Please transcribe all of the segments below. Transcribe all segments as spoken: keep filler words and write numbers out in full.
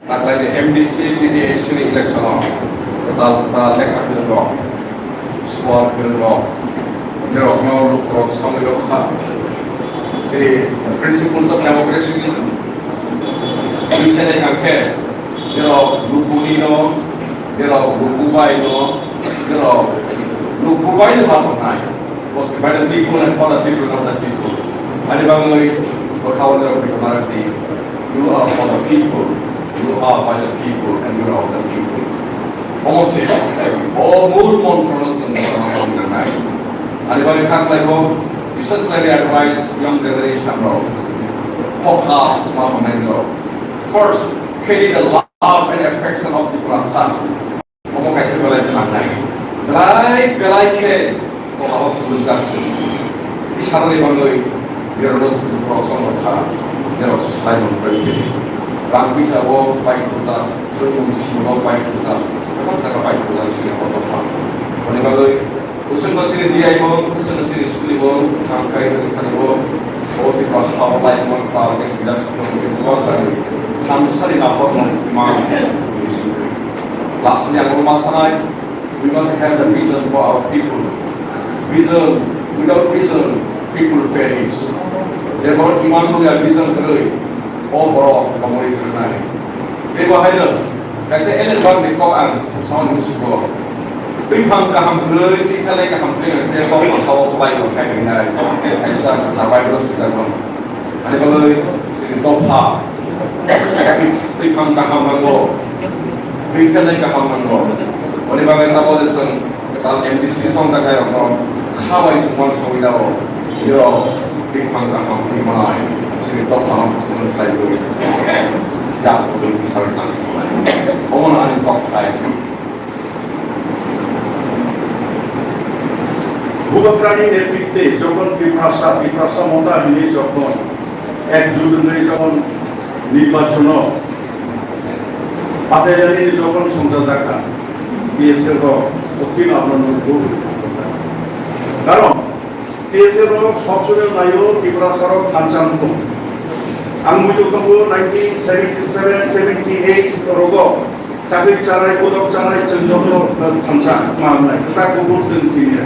Taklaini M D C, T T A D C ni election o kwtal kwtal lekha kwrwng rok, suar kwrwng rok, borok no lukurok songwi rok kha. Chini principles of democracy ni bising hai khe borok lukuni no, borok lukubai no, borok lukubai no ma tongnai. Was by the people and for the people, not the people. Ani bagwi bwkha o borok narakdi. You are for the people. You are by the people and you are of the people. Omo se, o mul montro no chwng nai. Ani bagwi kha khlaibo, bises khlai advice young generation rok. Focus ma tongnai rok. First, carry the love and affection of the Tiprasa. Omo kaisa belai khe nangnai. Belai, belai khe tola o khulumjak se. Isaroni bagwi berok rok song rok kha, berok sai rok bai phili. Rang bisa o bai khulumjak, tei mung simo o bai khulumjak, tei taka bai khulumjak se hor rok kha. Oni bagwi kusung no sini diai bo, kusung no sini suli bo, thang kai rok thani bo, o tipa ha o lai mo pa ke sujak sujak se bo kha. Tham sari na hor no imang. Lastly, ang ma sanai, we must have the vision for our people. Vision, without vision, people perish. Jemon iman hoya vision kwrwi, o borok kamori thwngnai. Tei bo haino, kaisa Ellen White ni kok ang saui musugo. Twi phang kaham kwrwi, twi khalai kaham kwrwi, tei kok ma thawo slai bo khai rinai. Kaisa thabai bo sujak mano. Ani bagwi chini dopha twi phang kaham nango, twi khelai kaham nango. Oni bagwi tabole chwng kwtal M D C song ta khairokno kha bai sumar songwi dao. Yo twi phang kaham twi manai chini dopha no chwng khlaiwi yak twi bisar tang khlai. Omono ani kok khai. Bubagrani netritwe jokhon Tiprasa, Tiprasa Motha hinwi jokhon ekjut wngwi jokhon nirbachono pathairani jokhon songchajakha, T S F rok sotino abono nugo. Karon T S F rok soksono naio Tiprasa rok thansa wngkho. Ang muitu tongo nineteen seventy seven seventy eight rogo chakri chanai, bodok chanai, chwng joto thansa manai, kwchak kubur chwng sini ya.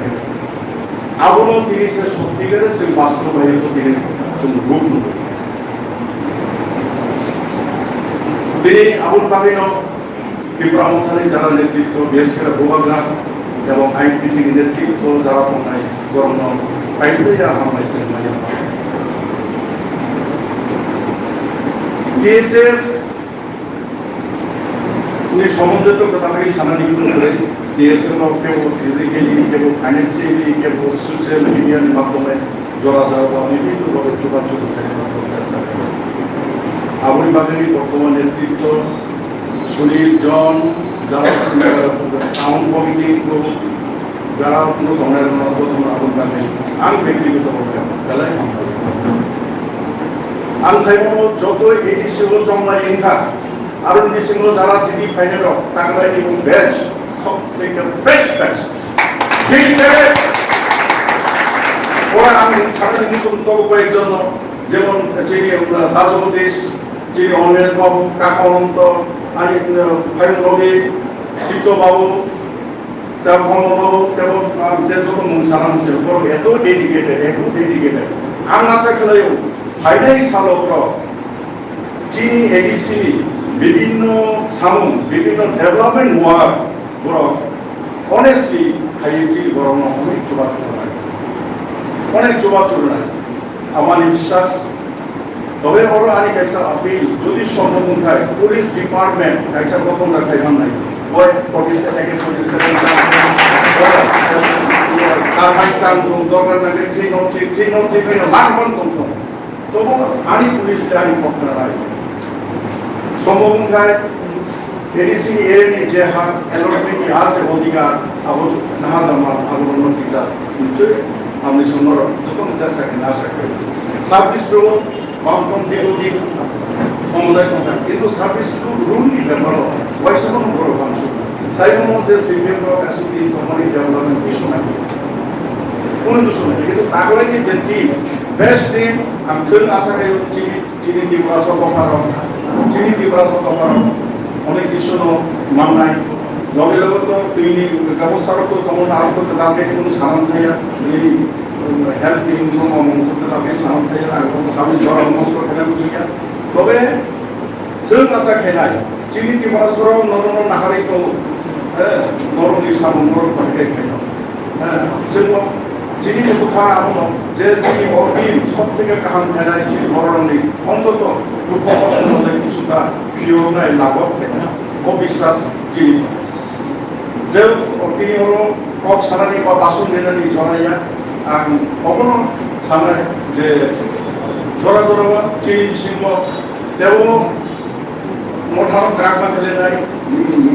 Abono tini se sottigare chwng bastob bai tini chwng ruk nugo. Tini aboni bagwino Tipra Mothani jara netritwo, bises kore Bubagra ebong I P T ni netritwo jara tongnai borokno paithaia hambai se manya. T S F ni somondo to kwtal khe sanani kwrwi, T S F no kebo physically, kebo financially, kebo social media ni madhyome jora jora bo bibhinno bhabe chubachu khaina chesta khlai. Aboni bagwi bortoman netritwo Sunil John, jara, uh, town committee group, jara kuno tongnai rokno jotono aboni bagwi ang byaktigoto bhabe belai hambai. Ang saimano joto A D C o chongmani wngkha, aroni bisingo jara tini phainai rok taklaini batch, sob theke best batch. Big batch. Ora ang sakni muchung togo koyekjon no, jemon chini, uh, Dajoti, chini Onmesh babu, Kaka Ononto, ani, uh, Phayung Robi, Chitto babu, tei Bhoma babu, tei bo, ah, tei joto mung sana mung se, borok eto dedicated, eto dedicated. Ang asa khlaio, phainai salo borok chini A D C ni bibhinno samung, bibhinno development work borok honestly khaiwi chini borokno onek chubachu rwnai. Onek chubachu rwnai. Amani biswas. Tobe oro ani kaisa appeal, jodi sombhob wngkhai, police department kaisa gothon rwkhai mannai. Oi forty seven, forty seven, kahai tang tong, dorkar nangkhe three not three, three not three, three not three, lang man tong tong. Tobo ani police le ani kokna rai. Sombhob wngkhai, A D C ni area ni je ha allotment ni ar je odhikar, abo naha dama, abo no kisa, nichoi, amni sonor, joto ni chesta khe nasa khe. Service rule, bam from dino din, khomodai tongkha. Kintu service rule, rule ni bepar o, waisa bono borok bangsu. Sai bono je C P M rok asuk din tongmani development issue nai. Kono issue nai. Kintu taglai ni je team, best team, ang chwng asa khe chini Chini Tiprasa bokharok Chini Tiprasa tongmarok onek kisu no mannai. Loge loge to tini gabo sarok to tongo na, arok to kwtal khe kunu saman thaya. Tini health ni wngkha, omo wngkha, kwtal khe saman thaya. Ang to sabi jora mosto khena kuchukya. Tobe chwng asa khenai. Chini Tiprasa rok norok no naharwi tongo. Eh, norok ni samung norok bahai khe khaino. Chwngno chini bwkha abono je chini o din sob theke kaham khainai chini bororokni ontoto dukho kosto nole kisuta phiyoknai labok khainai. O biswas chini. Je o tini oro kok sanani ba bason rinani joraya ang obono sanai je jora jora chini bisingo tebo Mothano kwrak ma khalenai,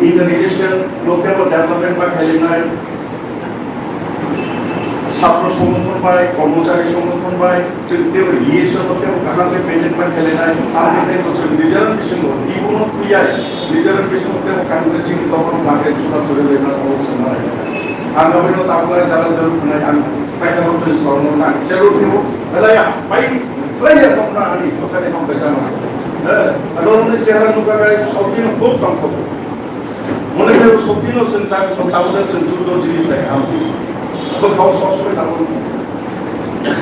in relation no tebo development ma khalenai, chhatro songgothon bai, kormochari songgothon bai, chwng tebo E S O no tebo kaham khe maintain ma khalenai, ar ni tebo chwng nijeran bisingo, ibono tiyai, nijeran bisingo tebo kaham khe chini dophano bagwi chuda churi lema songwk swngnai. Ang abono tabuk lai jaga jaga khwnai, ang paithago twi sorno nang sero tebo, belai ya, pai. Belai ya tongna ani, tokani ham bai jana. Eh, ano ni chehra nuka gai sotino khub tongkho. Mone khe sotino senta tongtabuda chwng judo jini tai ham. Bo khao sob sob tabo.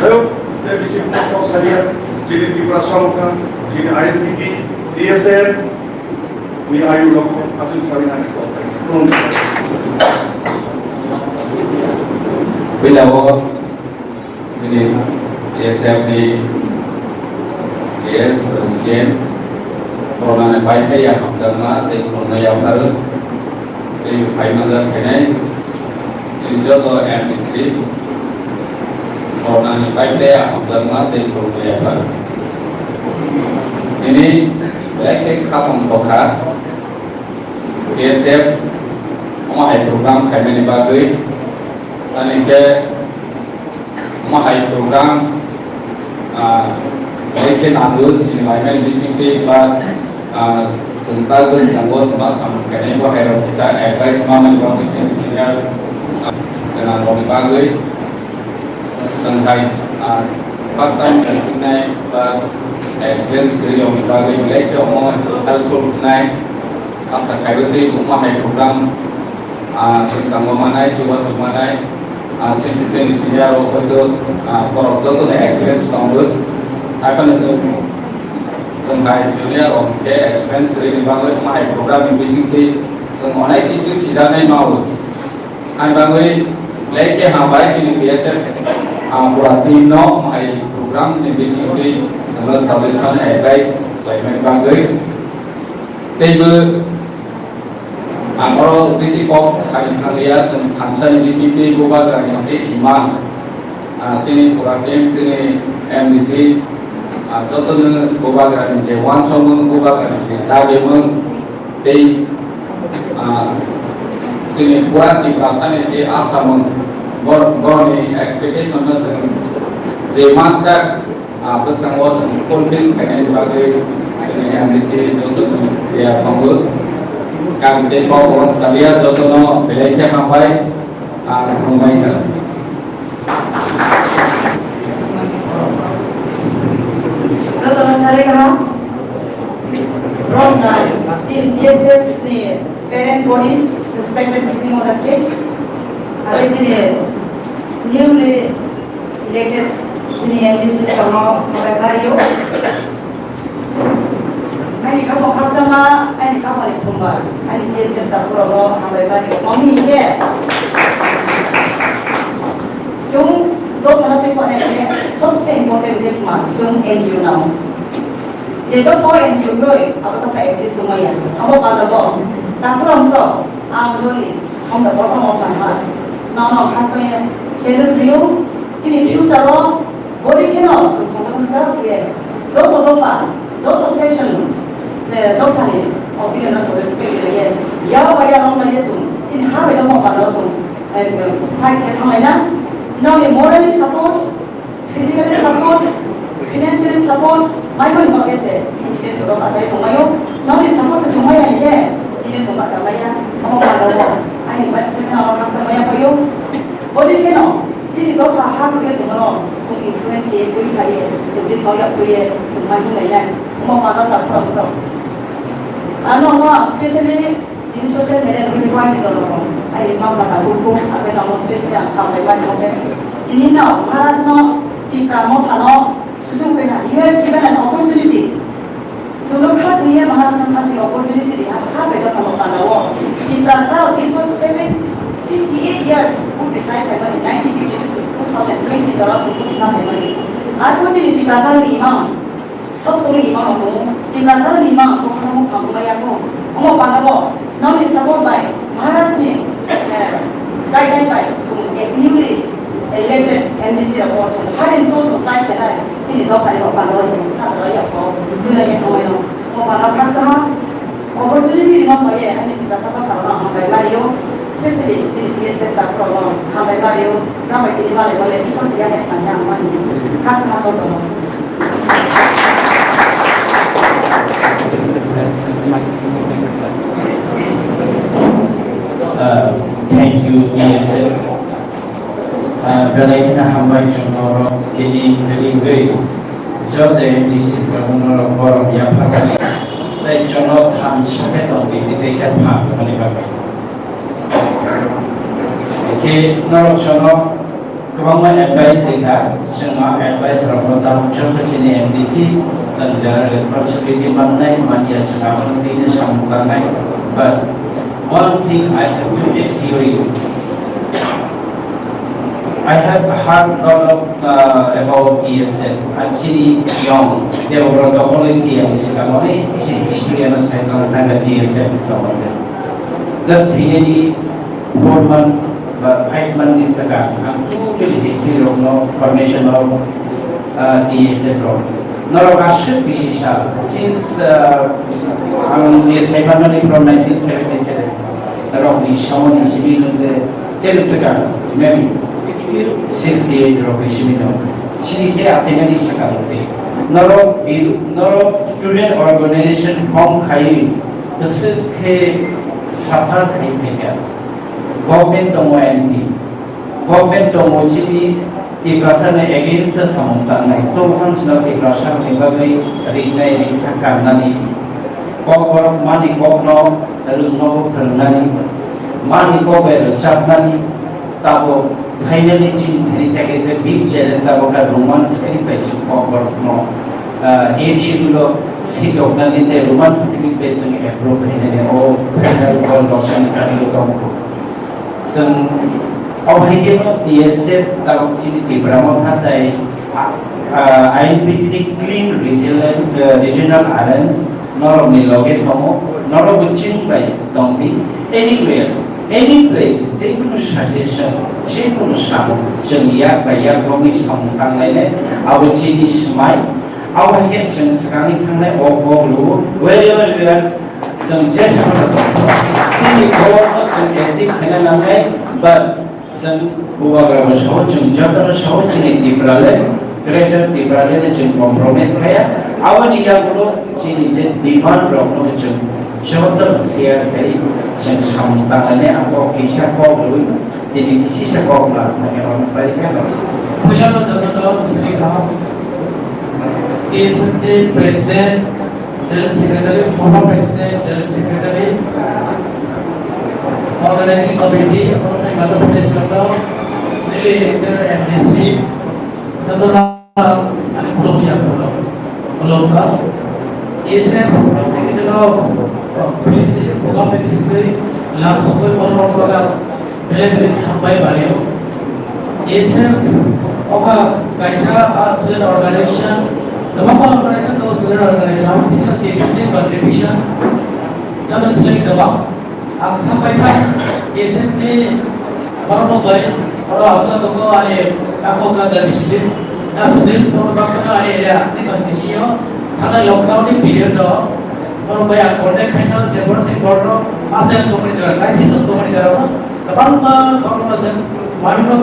Ayo, te bisi kok saria, jini Tiprasa mokha, jini I N P T, T S M, ni ayu lokho, aswk sawi nani kok. Khulumkha. Belao Chini T S F ni G S President, Corona ni pai phai ya hamjakma tei khulumnai yaphar tei phaimajak khainai chini joto M D C, Corona ni pai phai ya hamjakma tei khulumnai yaphar. Tini belai khe khapang tokha T S F omo hai program khaimani bagwi, ani khe Omo hai program, ah, bai khe nango chini laimani bisingtwi plus, ah, chwng ta bwskango tongma samung khainai bo hai rok kisa advice ma mani bagwi chini senior, ah, gwnang rokni bagwi chwng hai, ah, first time sinai plus experience kwrwi rokni bagwi belai khe omo helpful wngnai. Asa khaiwi tei omo hai program, ah, bwskango manai, chubachu manai, ah, sini, sini senior rok hoito, ah, borok joto ni experience tongo. Haphano chwng, chwng hai junior rok khe experience kwrwini bagwi omo hai program ni bisingtwi chwng onek kichu sijaknai mao. Ani bagwi belai khe hambai chini B S F, ah, pura team no omo hai program ni bisingtwi chwngno suggestion, advice khlaimani bagwi. Teibo ang oro bisi kok sani thanglia, chwng thansani bisingtwi bubagrani je iman, ah, chini pura team, chini M D C, ah, jotono bubagrani je uansukmung, bubagrani je dagimung, tei, ah, chini pura Tiprasani je asamung, bor-, borokni expectation no chwng je mansak, Ah, bwskango chwng fulfill khainani bagwi chwngni M D C jotono ya tongo. Kang tei kok kwbang salia jotono belai khe hambai, ah, khulumbai kha. Jotono sari kaham. From the team T S F ni parent bodies, respected sitting on the stage. Aro chini newly elected chini M D C songno hambai phario. Ani khamo khakchangma, ani khamo ni thumba, ani T S F takhurokno hambai phario. Mami hinkhe chwng dophano tei kone khe sobse important khe ma chwng N G O nao. Je dopha N G O rwi abo dopha exist wngmaya. Abo panda bo takhurok ang doni hamda borokno mokna ha. Nono khakchangya salute rio, chini future o bori kheno chwng songothon kwrak khe joto dopha, joto section, je dophani opinion no chwng respect khlaiya. Yaro bai yarok laiya chwng chini ha bai no mokna chwng, eh, fight khe thanglaina. Noni morally support, physically support, financially support, mai mani bagwi se tini chwng rok achai tongmaio. Nokni support se chwng maya hinkhe tini chwng bachalaia. Omo panda o aini bai chwng rok khakchangmaya phaio. Boni kheno chini dopha ha rwkhe tongmano chwng influence khe twi saye, chwng buskang yak twiye chwng mai wnglainai. Omo panda ta phwrwng phwrwng. Specially, in social media, nini point ni jolong, ai ni mama ta buku, abe tamo specially ang khambai bai mo ke. Ini no, Maharaj no, Tipra Motha no, sujuk pe ha, you have given an opportunity. Chwngno kha thwiya Maharaj no kha thwi opportunity ri ha, ha bai tamo panda o. Tiprasa o, it was seven, sixty-eight years, put aside by money, nineteen fifty-two to two thousand twenty, jora put aside by money. Ar ko chini Tiprasa ni imam, sok sok ni imam ko, Tiprasa ni imam ko, ko mo phamma ya ko. Omo panda o, nokni support bai, Maharaj ni, eh, guideline bai, chwng a newly elected M D C rok o chwng haren so to try khenai, chini dophani rok panda o chwng sa da ya ko, duna ya ko no. Mo panda khaksa ha, opportunity rima paye, ani Tiprasa dophani rok hambai mario, specially chini T S F ta rok hambai mario, nabai tini male male, iso siya ne kanya mani, khaksa ha joto no. Uh, thank you, T S F. Uh, belai kheno hambai chwng norok kini kwrwi wngwi joto M D C rok norok borok yapharmani tei chwngno thansa khe tongdi hwnwi teisa phan rwmani bagwi. Khe norok chwngno kwbangma advice rikha, chwngno advice rokno tabuk joto chini M D C chwng responsibility mannai manya chwng abono tini samung tangnai. But one thing I have to assure you, I have heard lot of, uh, about T S F. I'm chini young, Debabrata Polithi, ang sikamoni, isi history ano sai tong tanga T S F ni somonde. Just thinini four months ba five months ni swkang ang totally history rokno formation of, uh, T S F rok. Norok aswk bisi sal, since, uh, ang je saimanmani from nineteen seventy-seven rokni somoni simi nungde tei swkang maybe sixty-eight rokni simi nung. Sini se achaimani swkang se norok bi-, norok student organization form khaiwi bwswk khe suffer khai phaikha. Government tongo anti, government tongo chini Tiprasa ni against o samung tangnai. Tobokhan chwng Tiprasa ni bagwi rinai risa kannani, kokborok mani kokno rwngnogo phwrwngnani, mani kok bai rwchapnani, tabo finally chini thani tei kaisa big challenge abo kha Roman script bai chini kokborokno, ah, eighth schedule o sitoknani tei Roman script bai chwng approve khainani o final call rok chini thani tongo. Chwng o hai khe no T S F tabuk chini Tipra Motha tei, ah, I N P T ni Clean Regional, ah, Regional Alliance norokni loge tongo, norokbo chwng bai tongdi. Anywhere, any place, je kunu suggestion, je kunu samung, chwng yak bai yak rokni samung tanglainai, abo chini swmai. Abo hai khe chwng swkangni thangnai o kok rwo, wherever we are, chwng je sakha tong, chini kokno chwng achieve khaina nangnai, but chwng bubagrano saui, chwng jotono saui chini Tipraland, Greater Tipraland no chwng compromise khaya, aboni yagulo chini je demand rokno chwng jotono share khai, chwng samung tanglainai, ang kok kisa kok rwui. Tini kisisa kok la manya rok bai kha no. Puila no joto no sini kaham. T S F ni President, General Secretary, former President, General Secretary, Organizing Committee, Himachal Pradesh joto, newly elected M D C, joto no. Ani khulumya khulum. Khulumkha. Isem, tini jeno, felicitation program ni bisingtwi lam sokoi borok rok baga belai belai hambai bario. Isem, oka kaisa, ah, student organization, kwbangma organization, to student organization, abo kisa T S F ni contribution, joto ni seleng kwbang. Ang sapai thang, T S F ni borok bai, oro aswk tongo ani Takhuk Raja district, na Sudhir Purbo Baksana ani area ni constituency o, thanai lockdown ni period o, borok bai ang contact khaina, je borok si borok, aswk tongmani jora, crisis tongmani jora o, kwbangma borok no chwng, manwi no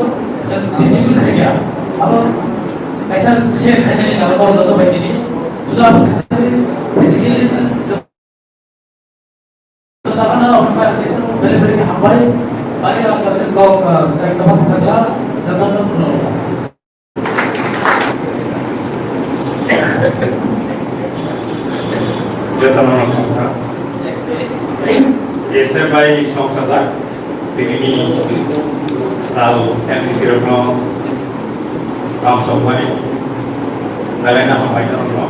chwng distribute khaikha. Abo kaisa share khainani nang borok joto bai tini, juda physically, Jotono hwnba kisa bere bere hambai. Bari ang kaisa kok, ah, tei tabak sakla, jotono khulumkha. Jotono khulumkha. S F I songchajak, tini ni tal M D C rokno lamsokmani, belai no hambai norokno.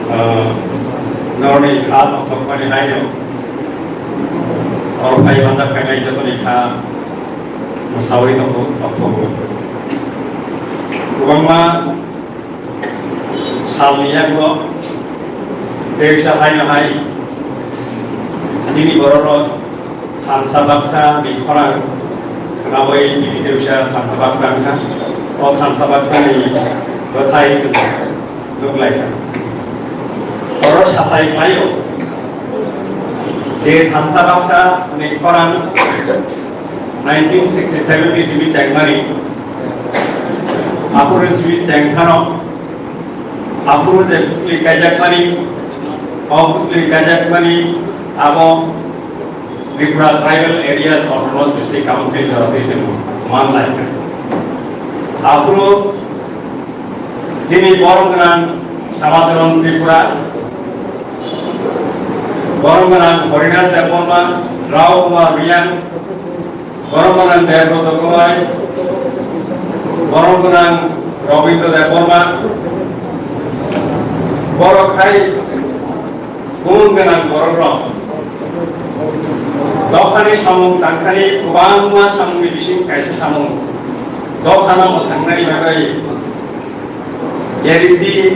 Ah, norokni kha tongthokmani haino, oro phai manjak phainai jotoni kha mwsaui tongo, tongthogo. Kwbangma salni yago tei wngsa haino hai chini bororok thansa baksa ni khorang khwnabwi tini tei wngsa thansa baksa wngkha. O thansa baksa ni bwthai chwng nuklaikha. Oro sathai khlaio je thansa baksa ni khorang nineteen sixty-seven ni simi chengmani, aphuru simi chengphano, aphuru je bwsli kaijakmani, o bwsli kaijakmani abo Tripura Tribal Areas Autonomous District Council jora twi chwng manlai. Aphuru chini borom gwnang Samacharan Tripura, borom gwnang Harinath Debbarma, Rao Kumar Reang, borom gwnang Debbrata Gawai, borom gwnang Rabindra Debbarma, borok hai Gumun gwnang borok rok dophani samung tangkhani kwbangma samungni bising kaisa samung dophano mwthangnani bagwi A D C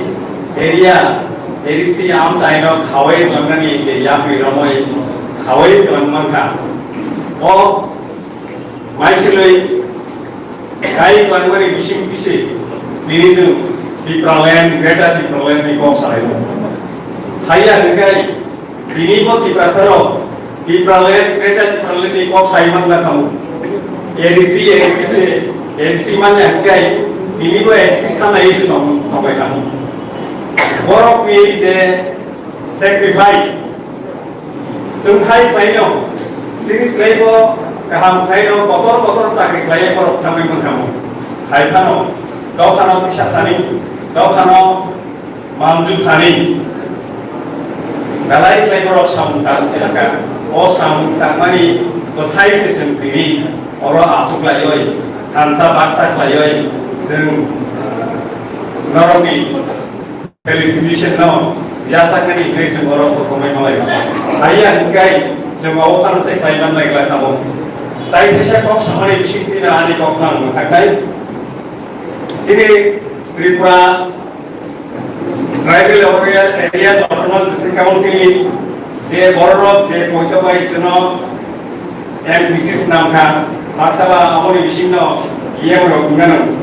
area, A D C amchaino khawai tlangnani je yapri romoi khawai tlang mankha. O Maichilwi kai kwlangmani bising bisi tini chwng Tipraland, Greater Tipraland ni kok salai o. Haiya hwnkhe tini bo Tiprasa rok Tipraland, Greater Tipraland ni kok sai man la khamu. A D C, A D C se, A D C man ya hwnkhe tini bo A D C sana i tong, tong bai khamu. Borok ni je sacrifice, chwng hai khlaino, chini slaibo kaham khlaino, kotor kotor chakri khlaiya borok thangwi mankhamu. Hai phano, dophano tisa thani, dophano manju thani, belai khlai borok samung tang thangkha. O samung tangmani bwthai se chwng tini oro achuk laioi, thansa baksa khlaioi, chwng norokni felicitation no yachaknani hwnwi chwng oro kothomwi malai. Haiya hwnkhe chwng o phano se khlai man nai glak abo. Tai theisa kok samani bising twi ani kok phano mwthaknai. Chini Tripura Tribal Areas Autonomous District Council ni je bororok je poito bai chwngno M P C swnam kha, baksa ba aboni bisingno E M rok wngna nango.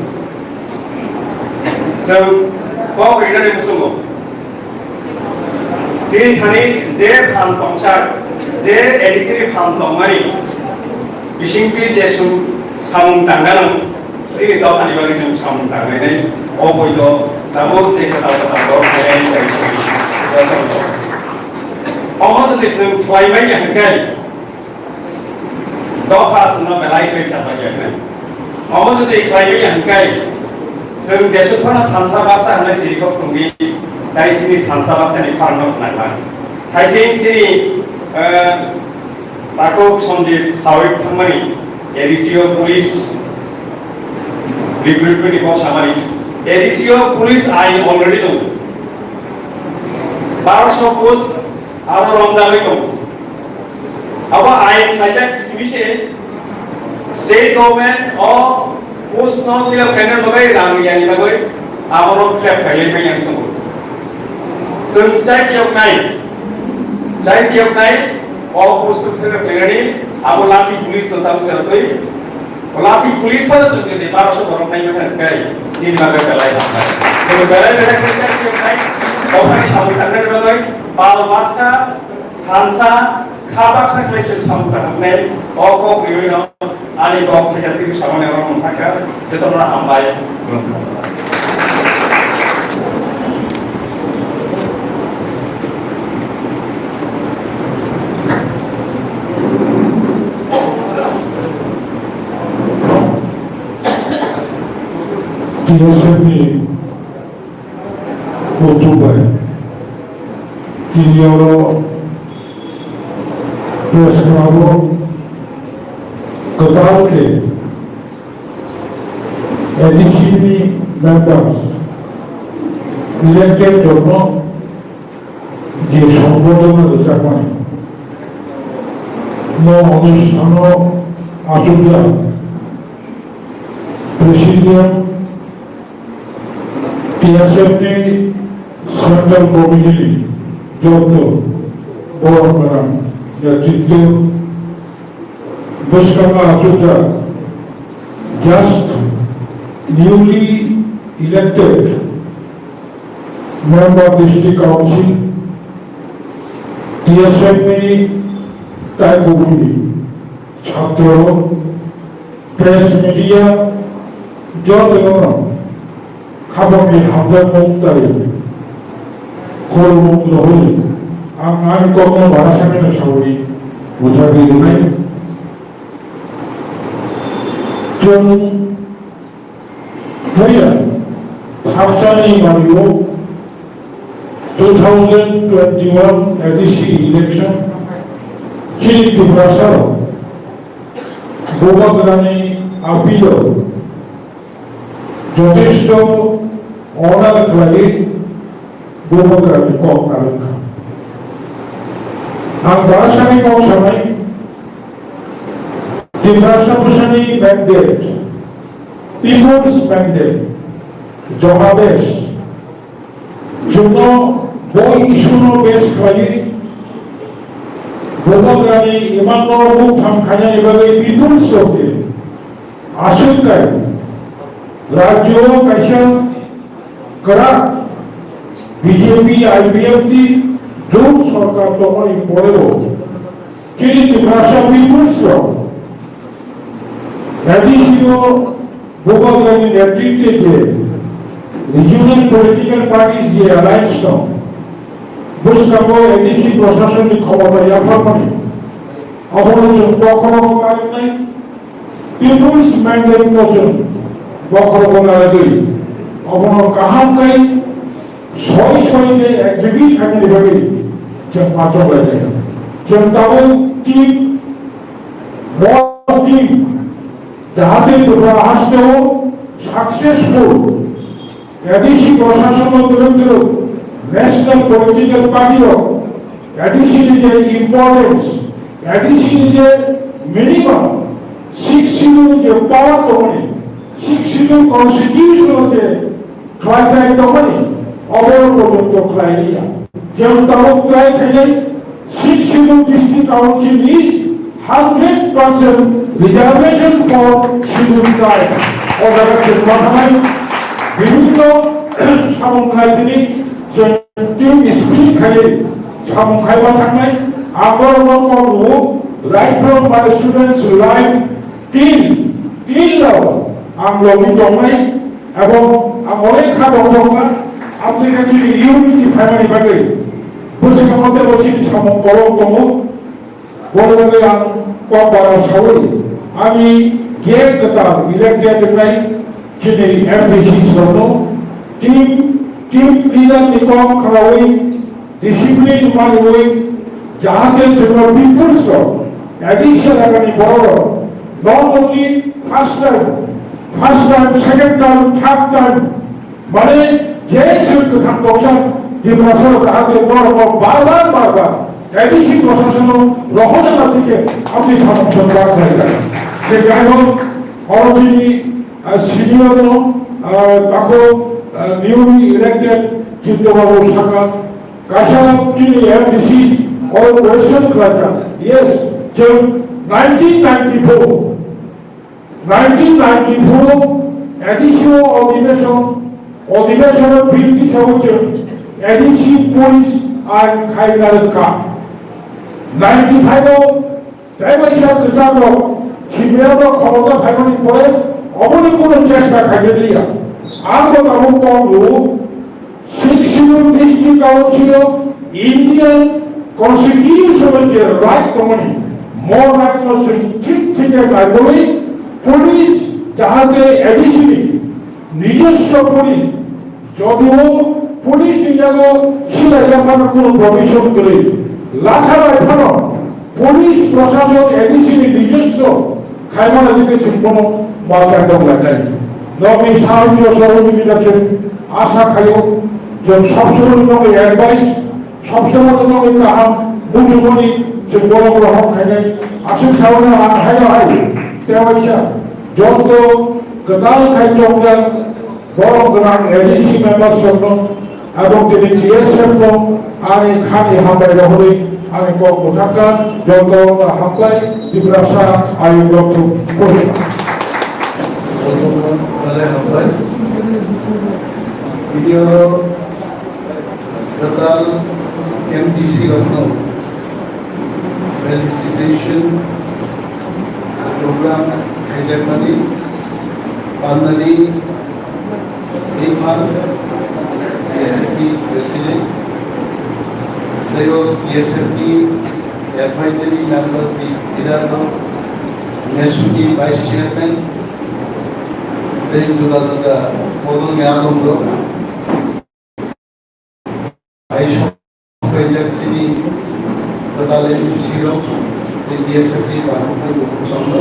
Chwng kok rinani muchungo. Chini thani je phan tongsa, je A D C ni phan tongmani bisingtwi je sum-, samung tangganang, chini dophani bagwi chwng samung tanglainai. O poito tabuk je kwtal kwtal kok khlainani bai chwng. Omo jodi chwng khlai manya hwnkhe, dopha chwngno belai khe chapakya hwnwi. Omo jodi khlaiwi ya hwnkhe, chwng jesuk phano thansa baksa hwnwi siri kok thwngwi, tai chini thansa baksani khorangno khwnakha. Thaising chini, eh, takhuk Sanjit Sawik thangmani A D C o police recruitment ni kok samani. A D C o police ain already tongo. Barosho post aro romjagwi tongo. Abo ain khlaijak simi se state government o post no fill up khaina bagwi rang riyani bagwi abono fill up khailai manya tongo. Chwng chai tiyoknai, chai tiyoknai o post no fill up khainani abo lathi police no tabuk tei Ola twi police phano chwng twi barosho borok nai mano hwnkhe chini bagwi belai hambai. Chwng belai belai khe chai chai khai, dophani samung tangnani bagwi pal baksa, thansa, kha baksa khlai chwng samung tangnai. O kok riwino ani kok thaijakti samani oro mung thangkha. Jotono hambai. Tirosepni October tini oro Press Club o kwtal khe A D C ni members, elected jono je sombodona rwjakmani, mo onusthan o achukjak President, T S F ni Central Committee ni joto borok gwnang netritwo bwskango achukjak just newly elected member District Council, T S F ni tai kubuni chhatro, press media, jotono khabangni hamjakmung tai khulumung rohorwi ang ani kokno bara sakeno sawi butharwi rwnai. Chwng puila tharchani manwi-o two thousand twenty-one A D C election chini Tiprasarok Bubagrani appeal-o jothesto order khlaiwi Bubagrani kok narwkha. Ang barasani kok sanai, Tiprasa bwsani mandate, people's mandate, jonadesh, chwngno bo issue-no base khlaiwi Bubagrani imangno muktham khainani bagwi people's rok je aswk kai rajyo-o kaisa kwrak B J P I P F T jot sorkar tongmani porebo chini Tiprasa people's rok A D C-o Bubagrani netritwe je regional political parties je alliance tong, bwskango A D C prosasonni khomota yapharmani, abono chwng bokhorogo narwknai, people's mandate-no chwng bokhorogo narwgwi, abono kaham khe soi soi khe execute khainani bagwi chwng achuk lainai. Chwng tabuk team, more team, jahate Tripura hasteo successful A D C prosasonno twrwk twrwk national political party rok A D C ni je importance, A D C ni je minimum six schedule ni je power tongmani, six schedule constitution o je khlai khlai tongmani, obo porjonto khlai liya. Jemon tabuk try khainai, Sixth Schedule District Council is hundred percent reservation for Scheduled Tribe. O jaga khe ma thangnai, bibhinno samung khlai tini, je team spirit khai samung khai ma thangnai, ang borokno kok rwo, right from my students life till, till now, ang logi tongnai, ebong ang onek kha tong tongma, ang tei khe chini unity phaimani bagwi, bwskango teibo chini samung kolok tongo. Boni bagwi ang kok bara saui, ani gate kwtal elected wngnai chini M D C rokno, team, team leader ni kok khwlaui, discipline manwi, jahate chwngno peoples rok, A D C elakani borok rok, not only first time, first time, second time, third time, mane je chwng kwthang tongsa Tiprasa rok jahate norok bar bar, bar bar A D C prosasonno rohorna thike amni samung songkha khlaijak. Je jai hok, oro chini, ah, senior no, ah, takho, ah, newly elected Chitto Babu saka, kaisa chini M D C oro question khlaijak. Yes, chwng nineteen ninety-four, nineteen ninety-four A D C o odhibeshon, odhibeshon o bill tisaui chwng A D C police ain khai narwkha. Ninety-five o tei kaisa kwchak rok, C P M rok khomota phaimani pore oboni kuno chesta khaijak liya. Ang bo tabuk kok rwo, Sixth Schedule District Council o Indian Constitution o je right tongmani, mo right no chwng thik thik khe naikolwi police jahate A D C ni nijoswo police, jodio police ni yago silai yaphano kuno provision kwrwi, latha bai phano Police prosason A D C ni nijoswo khaimani theke chwng bono mwchang tong lainai. Nokni sahajyo sohojogita chwng asa khaio, chwng sob somoi nokni advice, sob somoi nokni kaham buchumani chwng bono grohon khainai. Aswk saui ang haino hai tewaisa joto kwtal khai tongjak. Borok gwnang A D C member sokno, abo tini T S F no ani khani hambai rohorwi ani kok bwthakha, jotono hambai, Tiprasa ayuk rok thung. Jotono belai hambai. Tini oro kwtal M D C rokno felicitation program khaijakmani pannani T S F P President, tei o T S F P Advisory Members ni leader rok, Nesuni Vice Chairman, tei juda juda bodolni adong rok. Hai sok paijak chini kwtal M D C rok, tei T S F ni barokni bukhuk chwngno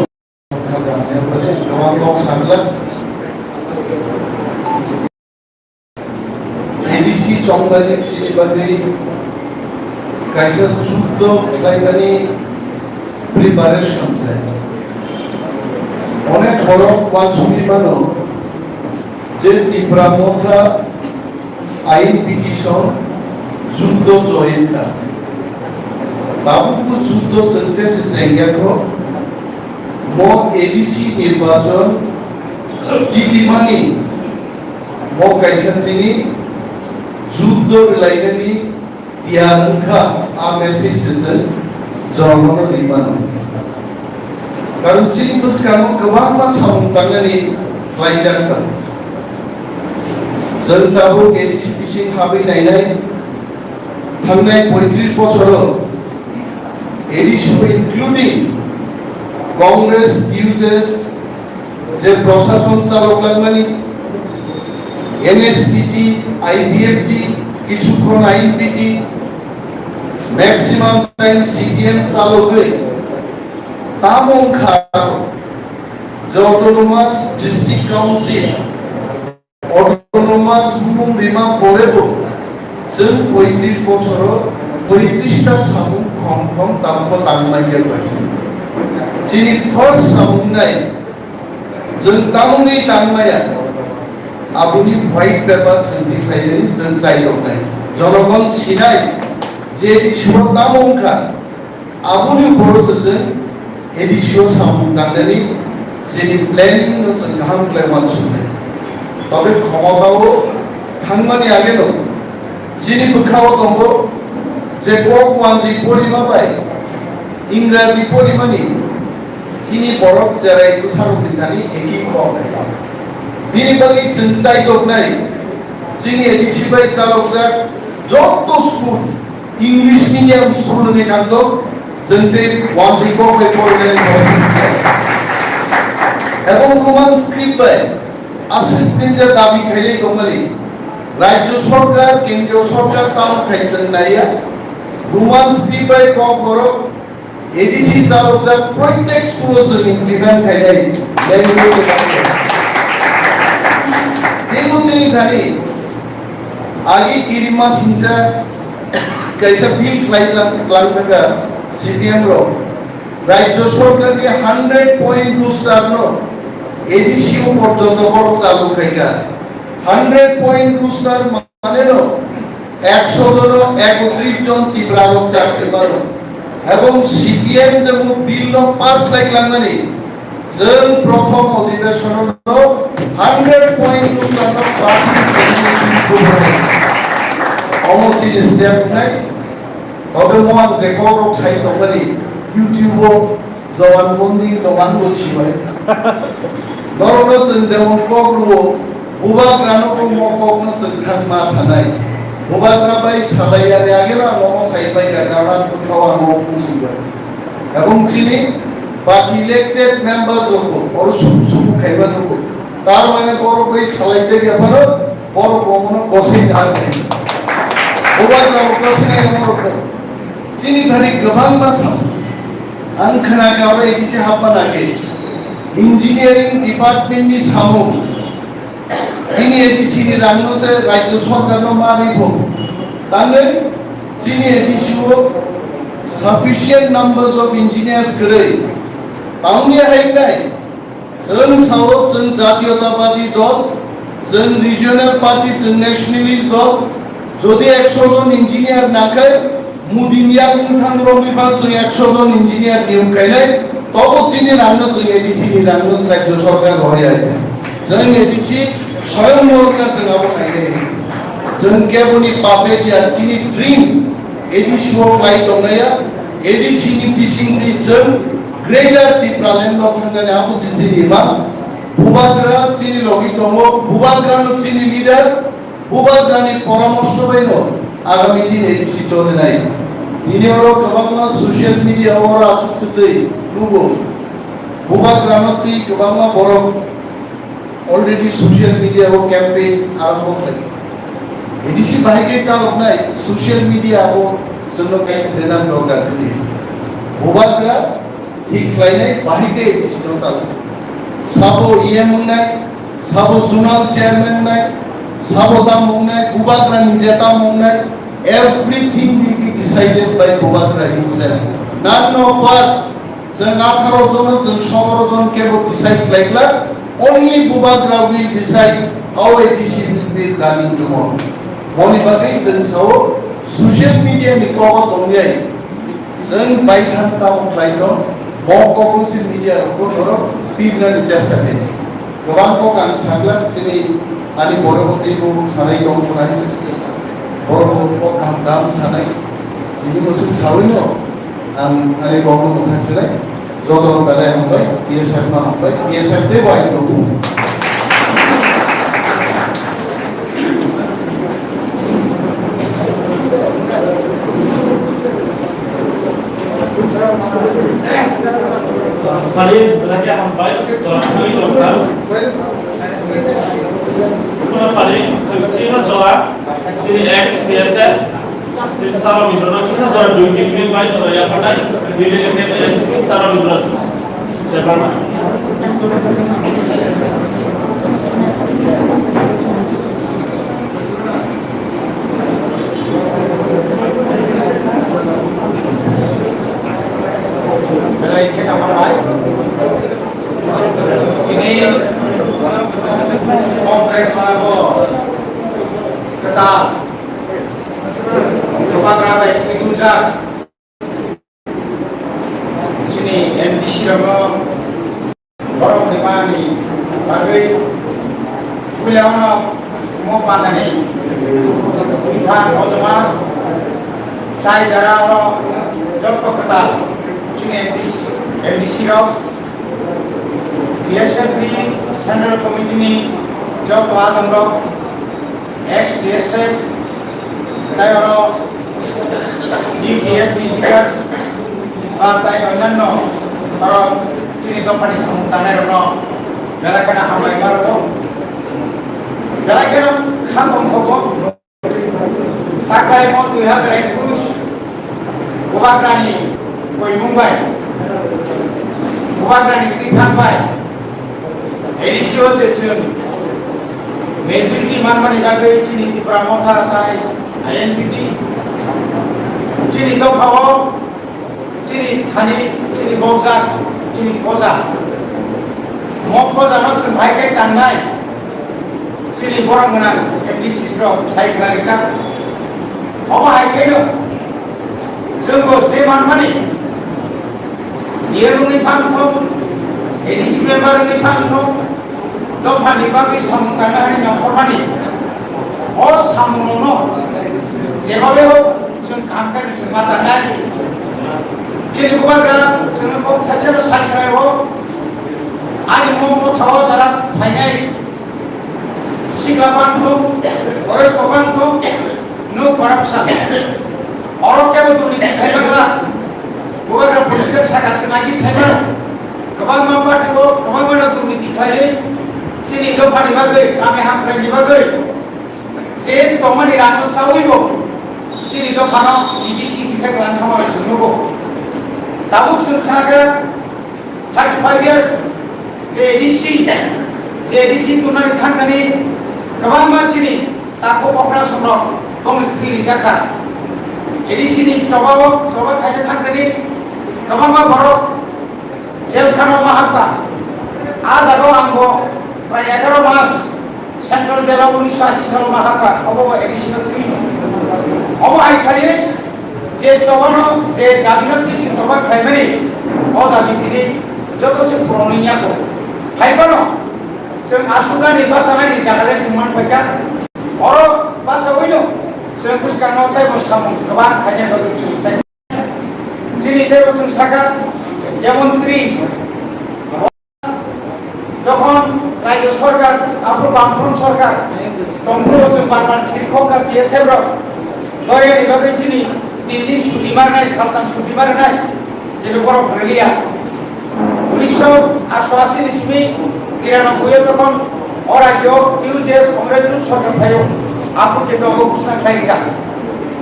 kha gamya phale gabang kok sakla. A D C chongmani chini bagwi kaisa juddo khlaimani preparation chai. Onek borok uansugwi mano je Tipra Motha ain petition juddo joyekha. Tabukbo juddo chwng chese chengyakho. Mo A D C nirbachon jitimani mo kaisa chini juddo rwlainani tiyar wngkha, a message se chwng jonono rwi mano. Karon chini bwskango kwbangma samung tangnani khlaijak kha. Chwng tabuk A D C bising habwi nainai, thangnai poitris bochoro A D C including Congress, T U J S, je prosason chalok langmani, N S P T, I P F T, kichukhon I N P T, maximum time C P M chalogwi, tamo wngkha je Autonomous District Council, Autonomous Mung Rima porebo, chwng poitris bochoro poitris ta samung khom khom tambo tangmanya bai. Chini first samung nai, chwng tamungni tangmaya, aboni white paper chwng tikhlainani chwng chaidoknai. Jonogon sinai je bisio tamo wngkha, aboni uporo se chwng A D C o samung tangnani chini planning no chwng kaham khlai uansuknai. Tobe khomotao thangmani ageno chini bwkhao tongo je kok wanjwi porima bai Ingraji porimani chini borok cherai bwsarokni thani eki kok hai. Bini bagwi chwng chaidoknai chini A D C bai chalokjak joto school English medium school ni kangto, chwng tei wanjwi kok bai porinai. Ebong Roman script bai aswk tinja dabi khailai tongmani, Rajya Sorkar, Kendriya Sorkar tamo khai chwng naiya, Roman script bai kok borok A D C chalokjak proitek school o chwng implement khainai. Tei bo chini thani agi kirima sincha kaisa bill khlai tlang, tlang thaka C P M rok. Rajya Sorkar ni hundred point roster no A D C o porjonto borok chalu khaika. Hundred point roster Maneno, ekso jono ekotris jon Tipra rok chakri mano. Ebong C P M jemon bill no pass khlai langmani, chwng prothom odhibeshon no hundred point roster no pass. Omo chini step nai, tobe mo ang je kok rok sai tongmani, YouTube o Jowan Bondi dogan bo sibai. Norokno chwng jemon kok rwo, bubagrano bo mo kokno chwng thangma sanai. Bubagra bai salai yani ageno ang omo sai pai kha, karon ang bwkhao ang omo bujibai. Ebong chini baki elected members rokbo oro suku suku khaiba nugo. Tar mane borok bai salai jak ya phano, borok omono gosai na ar khai. Bubagra bo gosai na ya borok bai. Chini thani kwbangma samung. Ang khna kha oro A D C hapma nake engineering department ni samung. Bini A D C ni rang no se rajyo sarkar no ma rwi bo. Tangwi chini A D C o sufficient numbers of engineers kwrwi. Tamni hai nai. Chwng sao chwng jatiyotabadi dol, chwng regional party, chwng nationalist dol, jodi ekso jon engineer nakhai, Modi ni yakung thang romwi ba chwng ekso jon engineer niyok khainai, tobo chini rangno chwng A D C ni rangno rajyo sarkar rohorya. Chwng A D C soyong morka chwng abo khainai. Chwng keboni puppet ya chini dream A D C o khlai tongnaiya, A D C ni bisingtwi chwng Greater Tipraland o thangnani abo se chini imang. Bubagra chini logi tongo, Bubagra no chini leader, Bubagra ni poramorsho bai no agami din A D C cholinai. Nini oro kwbangma social media o oro asuk kwtwi nugo. Bubagra no twi kwbangma borok already social media o campaign arambho khlai. A D C bahai khe chaloknai social media o chwngno kaitor rwna dorkar kwrwi. Bubagra thik khlainai bahai khe A D C no chalok. Sabo E M wngnai, sabo zonal chairman wngnai, sabo tamo wngnai, Bubagra nije tamo wngnai, everything will be decided by Bubagra himself. None of us Chwng atharo jon, chwng sotoro jon kebo decide khlai glak. Only Bubagra will decide how A D C will be running tomorrow. Moni bagwi chwng sao social media ni kobo tongyai. Chwng baithang tamo khlai tong, bo kokno se media rokbo norok pirnani chesta khe. Kwbang kok ang saglak chini ani borok teibo sanai tong phunai. Borok bo kok kaham kaham sanai. Tini mwswk sawi no ang ani kok no mwthang chinai. Joto no belai hambai, T S F no hambai, T S F teibo ai no thung. Pari, belai khe hambai, jora thangwi tongkha. Khuna pari, chwng tino jora, chini ex T S F, chini Saro Mindra no khuna jora duty kring bai jora yaphatai, duty kring bai Saro Mindra. Jai Bangla. Belai khe hambai. Tini Congress rok kwtal Bubagra bai twi dujak. Chini M D C rokno borok rimani bagwi puila ono mo panani bipha ojoma tai jara oro jotto kwtal chini M D C, M D C rok, T S F ni Central Committee ni jotto adamrok, ex T S F, tai oro U T F ni leaders ba tai onyanno oro chini dophani samung tangnai rokno belai kheno hambai ma rwo. Belai kheno kha tongthogo. Taklai mo dui hazar ekush Bubagrani koimung bai, Bubagrani twithang bai, A D C o je chwng majority manmani bagwi chini Tipra Motha tai I N P T chini dophao chini thani, chini bokjak, chini koja. Mo kojano chwng hai khe tangnai. Chini borok gwnang M D C rok sai khna rikha. Obo hai kheno chwngbo je manmani D M wngwi phang thung, A D C member wngwi phang thung, dophani bagwi samung tangna hwnwi nongkhormani o samungrokno jeba beo chwng kaham khe chwng ma tangnai. Chini Bubagra chwngno kok thaisano sai khna rwo, ani mo mothao jara phainai. Sikla bangthung, boyos bo bangthung, no corruption. Oro kebo durniti khai bangla. Bubagra poriskar saka se nagi saimano. Kwbangma party o, kwbangma no durniti khlaiwi, chini dophani bagwi, kami hamkrai ni bagwi. Je tongmani rangno sawi bo, chini dophano E D C khe kwlang khamani swngo bo. Tabuk chwng khnakha thirty five years je A D C, je A D C turnani thangthani kwbangma chini takhuk okra songrok bongni thwi rijakha. A D C ni chobao choba khaina thangthani kwbangma borok jel khano ma hapkha. A jagao ang bo prai egaroh mas Central Jail o unisho ashi salo ma hapkha, obo bo A D C no twi. Obo hai khlaiwi je chobano je dabi no twi chwng choba khlaimani, o dabi tini joto se puroni yako. Hai phano chwng asugani bachanani jaga le chwng man phaikha. Oro bachawi no chwng bwskango tei bo samung kwbang khaina bagwi chwng sai. Chini tei bo chwng sakha, jemon tri, jokhon rajyo sorkar, aphuru Bamfront sorkar, tongphuru chwng bar bar sirkhok kha T S F rok, doyani bagwi chini tin din suti marnai, saltang suti marnai, kintu borok rwliya. Unisho ashi ni simi tiranoboi o jokhon o rajyo T U J S Congress jut sorkar phaio, aphuru kintu abo ghosna khlai rwkha.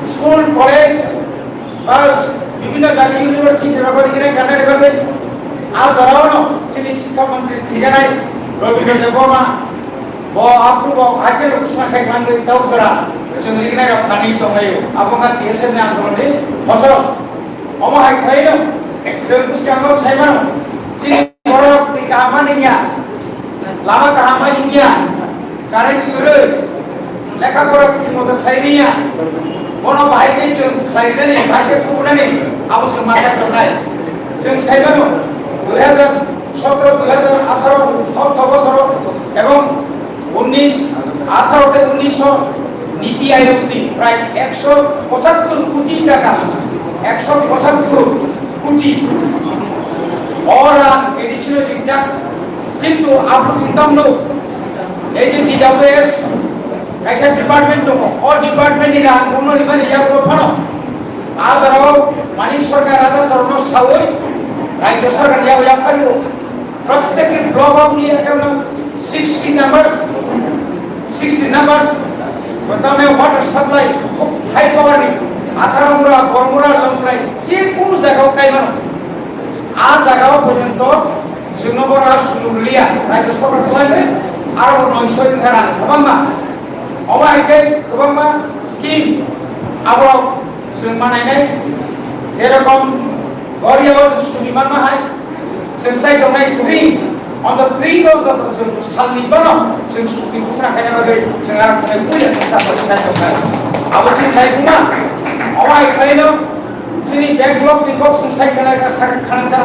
School, college, ba bibhinno jati university rok ni gwnang gana ni bagwi a jorao no chini sikha montri thijanai Rabindra Debbarma bo aphuru bo haikhe rok ghosna khai mangwi tau jora chwng rinai rok khanwi tonglaio. Abo wngkha T S F ni andolon ni phosol. Omo hai khlai no chwng bwskango sai mano chini borok twi kaham ma ningya, lama kaham ma himya, current kwrwi, lekha pora thik moto khlai manya, bono bahai khe chwng khlai nani, bahai khe kubunani, abo chwng ma khe tongnai. Chwng sai mano, dui hazar sotro, dui hazar atharo ortho bosoro ebong unnish, atharo tei unnish niti ayog ni prai ekso pochattor koti taka, ekso pochattor koti o rang additional rijak. Kintu abo singkam no, ei je D W S kaisa department tongo, o department ni rang bono rimani yago phano a jorao Manik Sarkar raja sarokno sawi rajya sarkar yago yaphario. Prottek block o uni ekhaono sixty numbers, sixty numbers, tamni water supply high power ni, Atharamura, Bormura, Longtrai, je kunu jaga o kaimano. A jaga o porjonto chwngno bo rang sulu rwliya, rajya sarkar khlaiwi aro bo noisoi wngkha rang kwbangma. Obo hai khe kwbangma scheme abo chwng ma nainai, jerokom Goria o chwng sudi manma hai, chwng sai tongnai tring, on the tring o joto chwng salni bono chwng sudi busra khaina bagwi chwng aro thangwi puila chwng sa tongnai sai tongnai. Abo chini nai buma, omo hai khlaino chini backlog ni kok chwng sai khana ka, sai khana ka.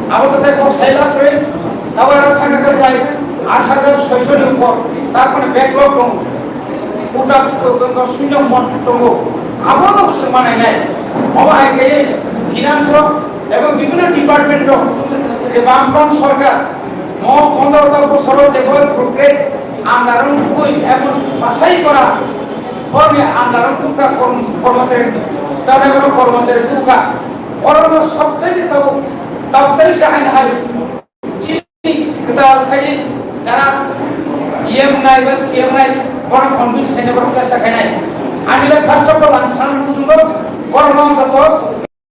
Abo to tai kok sai la kre, abo aro thanga ka prai aat hajar soisho ni upor, ta kono backlog dong. Puta, uh, uh, sunyong mon tongo. Abono swmanainai. Obo hai khe finance o ebong bibhinno department o je Bamfront sorkar mo pondro ta bosoro je boi progress andaron tugui ebong basai kora. Borni andaron tukha korm-, kormachari, tane kono kormachari tukha. Orono sobthai tabo, tabtai sa hai hai. Chini kwtal khai jara E M nai ba C M nai bono convince khaina borok chesta khainai. Ani le first of all ang san musungo borok no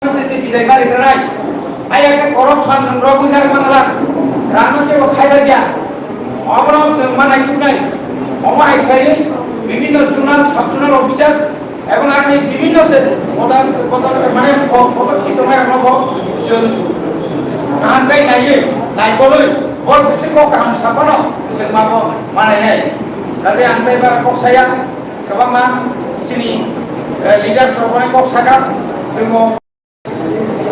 to bijai mari khanai. Aya ke corruption nang rok ngar mangla. Rang no ke bo khaija dia. Obono chwng manai tunai. Omo hai khai bibhinno zonal, sub zonal officers, ebong ani bibhinno je podar, podar, mane po-, podar ki tongnai rokno bo chwng kaham khe naiwi, naikolwi, bo kisi kok kaham saphano chwng ma bo manainai. Kaje ang tei bara kok saya, kwbangma chini, eh, leaders rok onek kok saka, chwng bo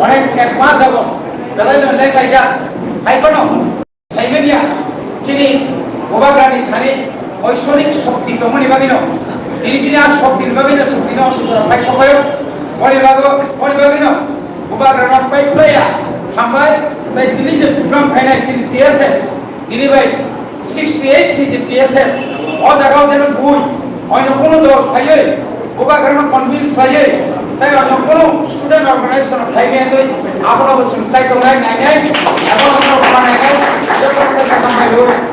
onek ek mas jabo, belai no lek laijak, hai phano. Saimanya, chini Bubagrani thani oisonik shokti tongmani bagwino, tini bini a shokti ni bagwino, shokti no sujora phai sokoyo, boni bago, boni bagwino, Bubagrano pai playa, hambai, tai tini je program phainai chini T S F, tini bai sixty eight ni je T S F, o jaga o jeno bui, oino kono dol phaiwi, Bubagrano convince khlaiwi, tei ano kunu student organization phai maya twi, abono bo chwng chai tongnai, nainai, abono bo nainai, joto no chai tongnai rw.